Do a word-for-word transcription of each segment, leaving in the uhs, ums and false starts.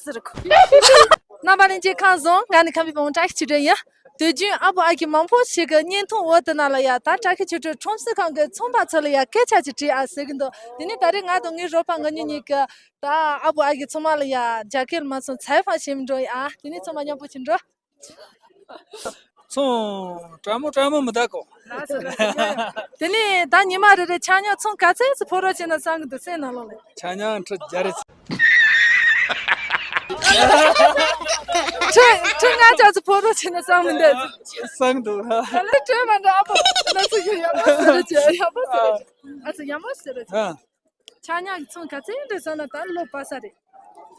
ཙི་རུ་ཁུ། རྣམ་པ་ལྷན་རྒྱས་ཁམས་བཟང་། ང་ནི་ཁམས་པའི་བུ་མོ་བཀྲ་ཤིས་ཆོས་སྒྲོན་ཡིན། དུས་རྒྱུན་ཨ་བུ་ཨ་ཁུ་མང་པོ་ཞིག་གི་བརྙན་ཐུང་འོག་དེ་ནང་ལ་ཡ་ད་བཀྲ་ཤིས་ཆོས་སྒྲོན་ཁྲོམ་གཟིགས་ཁང་གི་ཚོང་པ་ཚོ་ལ་ཡ་སྐད་ཆ་ཅིག་དྲིས་ཨ་ཟེར་གི་འདུག་དེ་ནས་ད་རེས་ང་དང་ངའི་རོགས་པ་ང་གཉིས་གཉིས་ཀྱིས་ད་ཨ་བུ་ཨ་ཁུ་ཚང་མ་ལ་ཡ་རྒྱ་སྐད་མ་སོང་ཚའི་ཧྥང་བྱེད་མི་འགྲོ་ཡ། དེ་ནས་ཚང་མ་མཉམ་པོ་ཅིག་འགྲོ། ཚོང་བཀྲ་མོ་བཀྲ་མོ་མི་ད་གོ། ལགས་སོ་ལགས་སོ། ཡ་ཡ། དེ་ནས་ད་ཉི་མ་རེ་རེ་ཆ་སྙོམས་ཚོང་ག་ཚད་ཙམ་ཕོ་རོག་བྱས་ན་བསམ་གི་འདུག་སེམས་ནང་ལོགས་ལ། ཆ་སྙོམས་ཁྲི་བརྒྱ་རེ། ཁྲི་ཁྲི་ལྔ་བརྒྱ་ཙམ་ཕོ་རོག་བྱས་ན་བསམ་མི་འདུག་བསམ་འདུག་ད་ལོ་སྤྲོད་མ་འགྲོ་ཨ་ཕོ། ང་ཚོ་ཡག་པོ་ཟེར་རེད་ཅེ་ཡག་པོ་ཟེར་རེད། ཨ་ཚོ་ཡག་པོ་ཟེར་རེད་ཅེ། ཨ། ཆ་སྙོམས་ཀྱི་ཚོང་ག་ཚད་རེད་ཟེར་ན་ད་ལོ་པ་ས་རེད།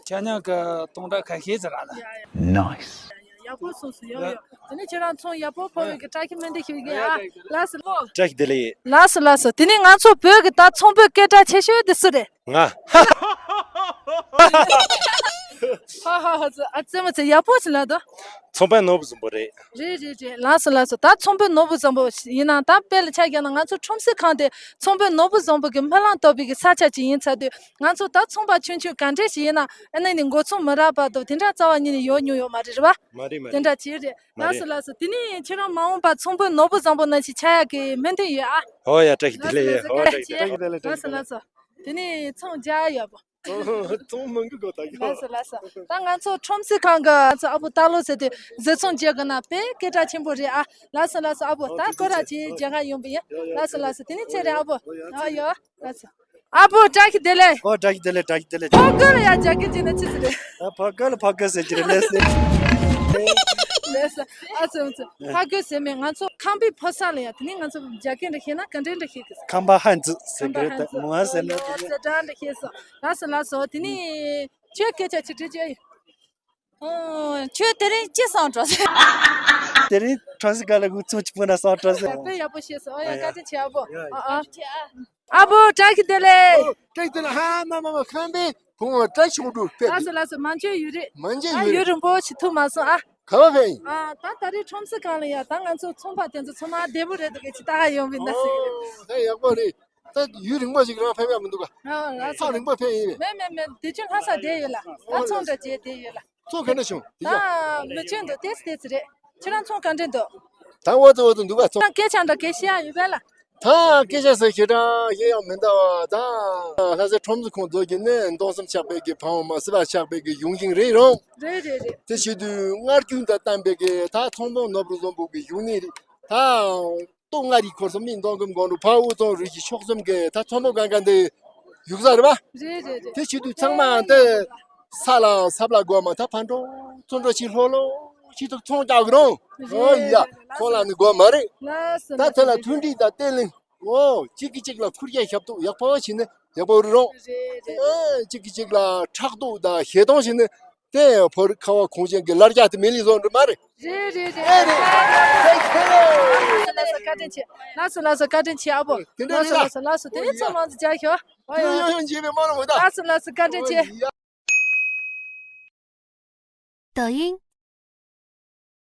ཆ་སྙོམས་ཀྱི་སྟོང་ཕྲག་ཁ་ཤས་ཙམ་རག་ལ། ཡ་ཡ། Nice. ཡག་པོ་སོང་སོང་ཡོ་ཡོ། དེ་ནས་ཁྱེད་རང་ཚོང་ཡག་པོ་ཕོ་བའི་གི་བཀྲ་ཤིས་སྨོན་འདུན་ཞུ་གི་ཡ། ལགས་སོ་ལོ། བཀྲ་ཤིས་བདེ་ལེགས། ལགས་སོ་ལགས་སོ། དེ་ནས་ང་ཚོ་བོད་ཀྱི་ད་ཚོང་པའི་སྐད་གྲགས་ཆེ་ཤོས་དེ་སུ་རེད། ང་། ཧ་ཧ་ཧ་ཚོ་ཨ་ཙེ་མ་ཚེ་ཡག་པོ་ཞིག་ལ་དོ། ཚོང་པའི་ནོར་བུ་བཟང་པོ་རེད། རེད་རེད་རེད། ལགས་སོ་ལགས་སོ། ད་ཚོང་དཔོན་ནོར་བུ་བཟང་པོ་ཡིན་ན་ད་དཔེ་ལ་ཆ་བཞག་ན་ང་ཚོ་ཁྲོམ་གཟིགས་ཁང་དེ་ཚོང་དཔོན་ནོར་བུ་བཟང་པོ་གི་སྨོན་ལམ་བཏབ་པའི་གི་ས་ཆ་ཅིག་ཡིན་ཚར་དུས་ང་ཚོ་ད་ཚོང་པ་ཆུང་ཆུང་ག་འདྲས་ཞིག་ཡིན་ན་ཨ་ནི་ནི་འགོ་ཚོང་མི་རག་བར་དུ་དེ་འདྲ་རྩ་བ་ཉིད་ནས་ཡོད་མྱོང་ཡོད་མ་རེད། རེད་བ། མ་རེད་མ་དེ་རེད། འདྲ་ཅིག་རེད། མ་ལགས་རེད། སོ་ལགས་སོ། དེ་ནས་ཁྱེད་རང་མ་འོངས་པ་ཚོང་དཔོན་ནོར་བུ་བཟང་པོ་ནང་བཞིན་ཆགས་ཡག་གི་སྨོན་འདུན་ཡོད་ཨ། ཨོ་ཡ་བཀྲ་ཤིས་བདེ་ལེགས་ཡ། ཨོ་བཀྲ་ཤིས་བདེ་ལེགས། ལགས་སོ་ལགས་སོ། དེ་ནས་ཚོང་རྒྱག་ཡག་པོ། ཚོང་མང་གི་གོ་ད་གི། ལགས་སོ་ལགས་སོ། ད་ང་ཚོ་ཁྲོམ་གཟིགས་ཁང་གི་ང་ཚོ་ཨ་བུ་སྟག་ལོ་ཟེར་དུས་བཟོ་ཚོང་བྱེད་དགོས་ན་དཔེ་སྐད་གྲགས་ཆེན་པོ་རེད་ཨ། ལགས་སོ་ལགས་སོ་ཨ་བུ། ད་སྐོར་ར་ཅིག་མཇལ་ཁ་ཡོང་པ་ཡིན། ལགས་སོ་ལགས་སོ། དེ་ནས་ཚེ་རིང་ཨ་བུ། ཨ་ཡོ་ལགས་སོ། ཨ་བུ་བཀྲ་ཤིས་བདེ་ལེགས། ཨོ་བཀྲ་ཤིས་བདེ་ལེགས་བཀྲ་ཤིས་བདེ་ལེགས། ཕོ་རྒོད་ལ་ཡ་རྒྱ་སྐད་བྱས་ན་ཅི་ཟེར་རེད། ཨ་ཕོ་རྒོད་ལ་ཕོ་རྒོད་ཟེར་གྱི་རེད་ལགས་སེ། ལགས་སོ། ཨ་ཙི་ཨ་ཙི། ཕོ་རྒོད་ཟེར་མེད། ང་ཚོ་ཁམས་པའི་ཕོ་གསར་ལ་ཡ་དེ་ནས་ང་ཚོ་རྒྱ་སྐད་འདྲ་ཤེས་ན་ག་འདྲ་འདྲ་ཤེས་གི། ཁམས་པ་ཧན་ཙི་ཟེར་གི་རེད་ད་ངོ་མ་ཟེར་ན། ཨ་ཙི་འདྲ་འདྲ་ཤེས་སོ། ལགས་སོ་ལགས་སོ། དེ་ནས་ཁྱོད་སྐད་ཆ་ཅིག་དྲིས་ཅིག་ཨ་ཡོད། ཨོ། ཁྱོད་དེ་རིང་ཅི་སང་འགྲོ་ཟེར། དེ་རིང་ཁྲོམ་གཟིགས་ཁང་ལ་འུ་ཚོ་གཅིག་པུ་ན་སང་འགྲོ་ཟེར། དཔེ་ཡག་པོ་ཤེས་སོང་། ཨོ་ཡ། བཀའ་དྲིན་ཆེ་ཨ་བོ། ཨ་ཨ། ཨ་བོ་བཀྲ་ཤིས་བདེ་ལེགས། བཀྲ་ཤིས་བདེ་ལེགས། ཧ་མ་མ་མ་ཁམས་པའི་བུ་མོ་བཀྲ་ཤིས་ཆོས་སྒྲོན་ཕེབས། ལགས་སོ་ལགས་སོ། མ་མཇལ་ཡུན་རིང་། མ་མཇལ་ཨ་ཡུན་ཡུན་རིང་པོ་ཞིག་ཐུག་མ་སོང་ཨ། ག་པར་ཕེབས་ཡིན། ཨ་ད་ད་རེས་ཁྲོམ་གཟིགས་ཁང་ལ་ཡ་ད་ང་ཚོ་ཚོང་པ་དེ་ཚོ་ཚང་མ་བདེ་པོ་རེད་འདུག་གི་ཅི་ལྟ་ག་ཡོང་བའི་ན་ཟེར་གི་རེད། ཨོ་ད་ཡག་པོ་རེད། ད་ཡུན་རིང་པོ་ཞིག་རང་ཕེབས་ཡག་མི་འདུག་ག་ཨ་ལགས་སོ། ཐག་རིང་པོ་ཕེབས་ཡིན་པས། མེད་མེད་མེད། དུས་ཆུང་ལྷ་ས་བསྡད་ཡོད་ལ། ད་ཚོང་འདྲ་བྱས་བསྡད་ཡོད་ལ། ཚོང་ག་འདྲ་བྱུང་དེ་ད་ཡག་མི་ཆུང་འདུག་ཏེས་ཏེས་རེད། ཁྱེད་རང་ཚོང་ག་འདྲ་འདུག་ད་འོ་ཙི་འོ་ཙི་འདུག་ག་ཚོང་། ད་སྐད་ཆ་འདྲ་སྐད་བཤད་ཡག་ཡོད་པས་ལ། ད་སྐད་ཆ་ཟེར་ཁྱེད་རང་ཡིན་ཡང་མིན་ད་བ་ད་ལྷ་སའི་ཁྲོམ་གཟིགས་ཁང་ཚོ་གི་ནི་མདོ་གསུམ་ཆགས་པའི་གི་ཕ་བོང་མ་སྲིད་པ་ཆགས་པའི་གི་གཞུང་ཤིང་རེད་རུང་། རེད་རེད་རེད། དེ་བྱེད་དུས་སྔར་རྒྱུན་དང་བསྟན་པའི་གི་ད་ཚོང་དཔོན་ནོར་བུ་བཟང་པོ་གི་གཞུང་ནི་རེད་ད། སྟོད་མངའ་རིས་འཁོར་གསུམ་གླིང་མདོ་ཁམས་སྒང་དྲུག་ཕར་དབུས་གཙང་རུ་བཞི་ཕྱོགས་གསུམ་གི་ད་ཚོང་དཔོན་སྒང་ག་འདི་ཡོད་ས་རེད་པ། རེད་རེད་རེད། དེ་བྱེད་དུས་ཚང་མ་འདི་ས་ལ་ས་བླ་སྒོ་མ་ད་ཕར་འགྲོ་ཚུར་འགྲོ་ཞིག་ལྷོ་ལྷོ་ཞིག་ཏུ་ཚོང་རྒྱག་གི་རུང་། ཨོ་ཡ། ཁོང་ལ་ནི་དགོས་མ་རེད། ལགས་སོ། ད་དེ་ལ་མཐུན་སྒྲིལ་དང་བརྟན་ལྷིང་། ཨོ་གཅིག་གིས་གཅིག་ལ་ཁུར་རྒྱ་ཞབས་ཏོག་ཡག་པོ་བྱས་ནས་ཡག་པོ་རེད་རུང་། རེད་རེད། ཨེ་གཅིག་གིས་གཅིག་ལ་ཕྲག་དོག་དང་ཞེ་སྡང་བྱས་ནས་དེ་བོད་རིགས་ཁ་བ་གངས་ཅན་གྱི་ལར་རྒྱ་དེ་མི་ལུས་བཟོ་འདྲ་མ་རེད། རེད་རེད་རེད། ཨེ་རེད། ལགས་སོ་ལགས་སོ། བཀའ་དྲིན་ཆེ། ལགས་སོ་ལགས་སོ། བཀའ་དྲིན་ཆེ་ཨ་བོ། དེ་འདྲ་ལགས་སོ་རེད་ལགས་སོ་ལགས་སོ། དེ་ནས་ཚོ་མང་ཙམ་རྒྱག་ཤོག་ཨོ་ཡོ་ཡོ་ཡོ་འཇིགས་པའི་མ་ལོ་མོ་ད། ལགས་སོ་ལགས་སོ། བཀའ་དྲིན་ཆེ། ཨོ་ཡ།